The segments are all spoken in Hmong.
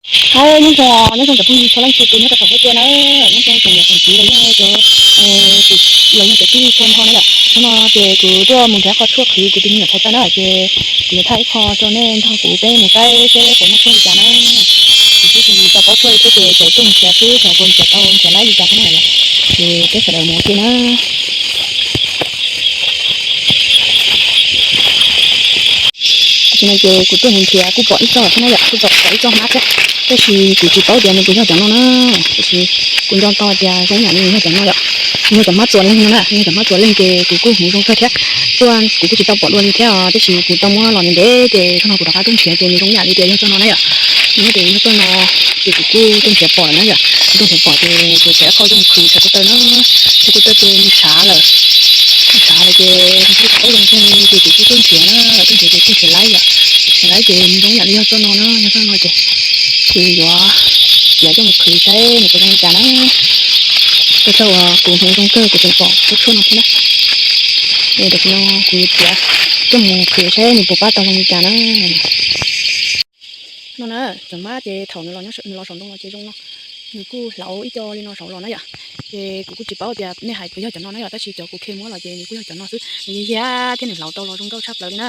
Hais nyob zoo, nyob zoo cov phooj ywg txhua leej txhua tus nyob rau saum huab cua na, nyob zoo tsoom niam tsoom txiv los yog cov, los yog cov tij txhua hmo na yom. Hnub no ces kuv tuaj mus nrhiav qhov tshuaj qhwv kuv tus me nyuam txhais taw na, ces kuv yuav thaij ib qho rau nej nrog kuv peb mus saib seb puas muaj tshuaj li cas na. Kuv twb tsis tau paub tshuaj li thiab ces txawm tuaj mus nrhiav xwb, xyov puas nrhiav tau nrhiav laib li cas thiab na yom. Ces peb sawv daws mus ua ke na. Tam sim no ces kuv tuaj mus nrhiav kuj pom ib txoj thiab na yom, kuj pom ib txoj hmab thiab, tab sis kuv tsis paub tias nws puas yog cov no na. Tab sis kuv nco tau tias zoo yam li yog cov no yom, yog cov hmab txuas leeg no na, yog cov hmab txuas leeg ces kuv kuj hmoov zoo kawg thiab. Tuaj kuv kuj tsis tau pom dua li thiab os, tab sis kuv tau muab los ntev ntev ces thaum no kuv rov qab tuaj nrhiav ces nws zoo yam li tias yog txoj no na yom. Nws tias yog txoj no ces kuv kuj tuaj nrhiav pom lawm na yom. Kuv tuaj nrhiav pom ces kuv txawm qhau tuaj mus khwv txhais ko taw na, txhais ko taw ces nws tshav lawm, nws tshav lawm ces kuv kuj tsis paub zoo ces kuv kuj tuaj nrhiav na, tuaj nrhiav ces kuj nrhiav laib yom. Nrhiav laib ces nws zoo yam li yog txoj no na, yog txoj no ces, ces yuav txiav coj mus khwv saib nws puas zoo li cas na. Ua tsaug uas kuv hmoov zoo kawg kuv tseem pom lub tshuaj no thiab na. Tam sim no kuv yuav txiav coj mus khwv saib nws puas pab tau zoo li cas na. No na, cov hmab ces thaum nws los, nws los saum ntoo los ces zoo no, nws kuj hlauv ib co li no saud los na yom. Ces kuv kuj tsis paub tias nej hais puas yog cov no na yom, tab sis cov kuv khe muab los ces nws kuj yog cov no xwb, nws yog yag thiab nws hlauv tau los zoo nkauj tshaj plaws li na.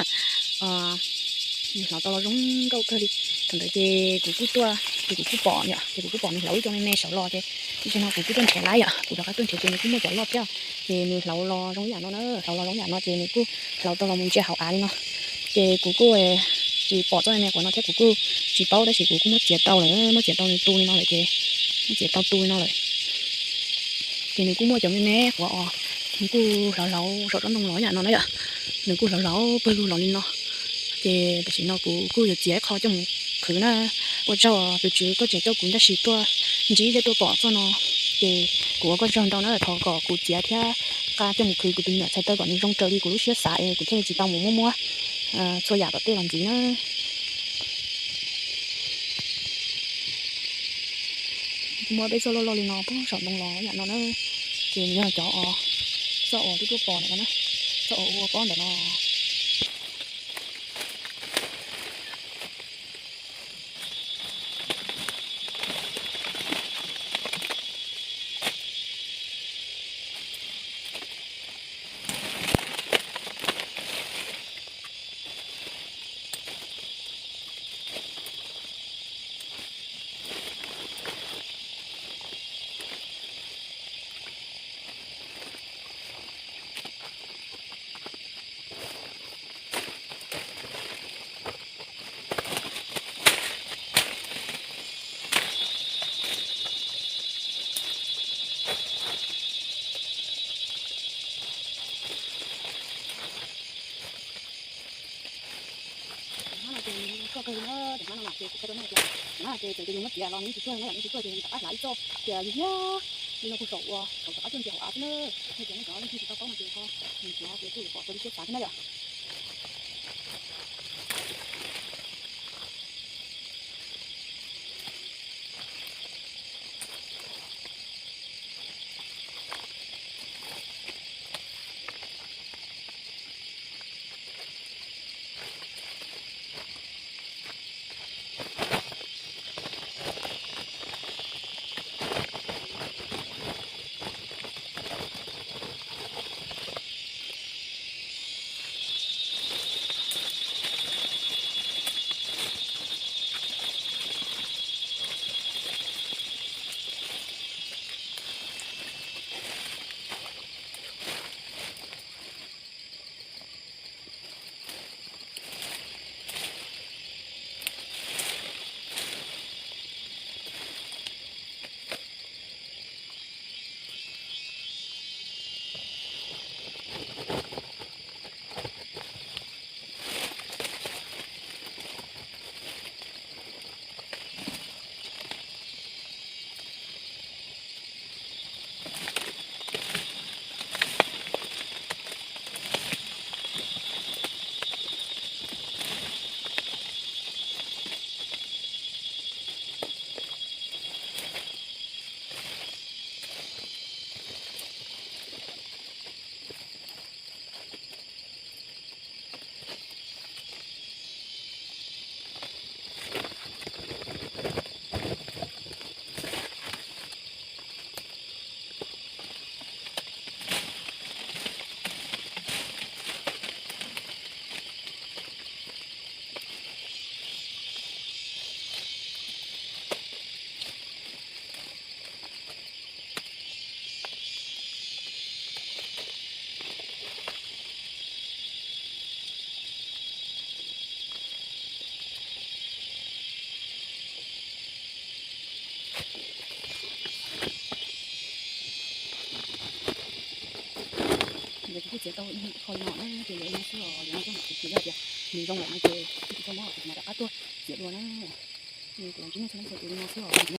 Nws hlauv tau los zoo nkauj kawg li. Thaum ntawd ces kuv kuj tuaj, ces kuv kuj pom yom, ces kuv kuj pom nws hlauv ib co me me saud los ces, tam sim no kuv kuj tuaj nrhiav laib yom, kuv rov qab tuaj nrhiav ces nws kuj muaj cov loj thiab. Ces nws hlauv los zoo yam no na, hlauv los zoo yam no ces nws kuj hlauv tau los mus ntsia hauv av li no. Ces kuv kuj tsis pom txoj me me quav no thiab kuv kuj tsis paub tab sis kuv kuj muab txiav tau lawm, muab txiav tau nws tu li no lawm ces, muab txiav tau tu li no lawm. Ces nws kuj muaj cov me me quav os, nws kuj hlauv hlauv saum tsob ntoo los yam no na yom, nws kuj hlauv hlauv pawg lug los li no. Ces tam sim no kuv kuj yuav txiav ib qho coj mus khwv na. Ua tsaug tus tswv koj tseem coj kuv ncaj si tuaj ntsib thiab tuaj pom txoj no, ces kuv ua koj tsaug ntau na, thov kom kuv txiav thiab nqa coj mus khwv kuv tus me nyuam txhais taw kom nws zoo raws li kuv lub siab xav es kuv thiaj li tsis tau mus muab muab txhua yam tom tej los ntxiv na. Kuv muab peb txoj loj loj li no pub saum ntoo los yam no na, ces nws yog cov os, txoj uas twb tuaj pom ntawm no na, txoj uas ua pob ntawm no. Cov hmab no ces nws koj kawg li na, cov hmab no na ces kuv qhia rau nej tias, cov hmab no ces txawm tias yus muab txiav los nws yeej tsis tuag na yom, nws tsis tuag ces yus rov qab hlawv ib txoj tias yog yag li no puag saum uas saum rov qab tuaj ntsia hauv av xwb na. Nej cov nej cov leej twg tsis tau paub no ces ho mus txiav ces kuj yuav pom raws li siab xav thiab na yom. Kuv kuj txiav tau ib qho li no na, ces yuav li no xwb os, yuav no xwb, kuv txiav yog tias nws zoo lawm no ces kuv tsis tau muab, kuv mam rov qab tuaj txiav dua na. Ces kuv los ntsib nej txhua leej txhua tus li no xwb os.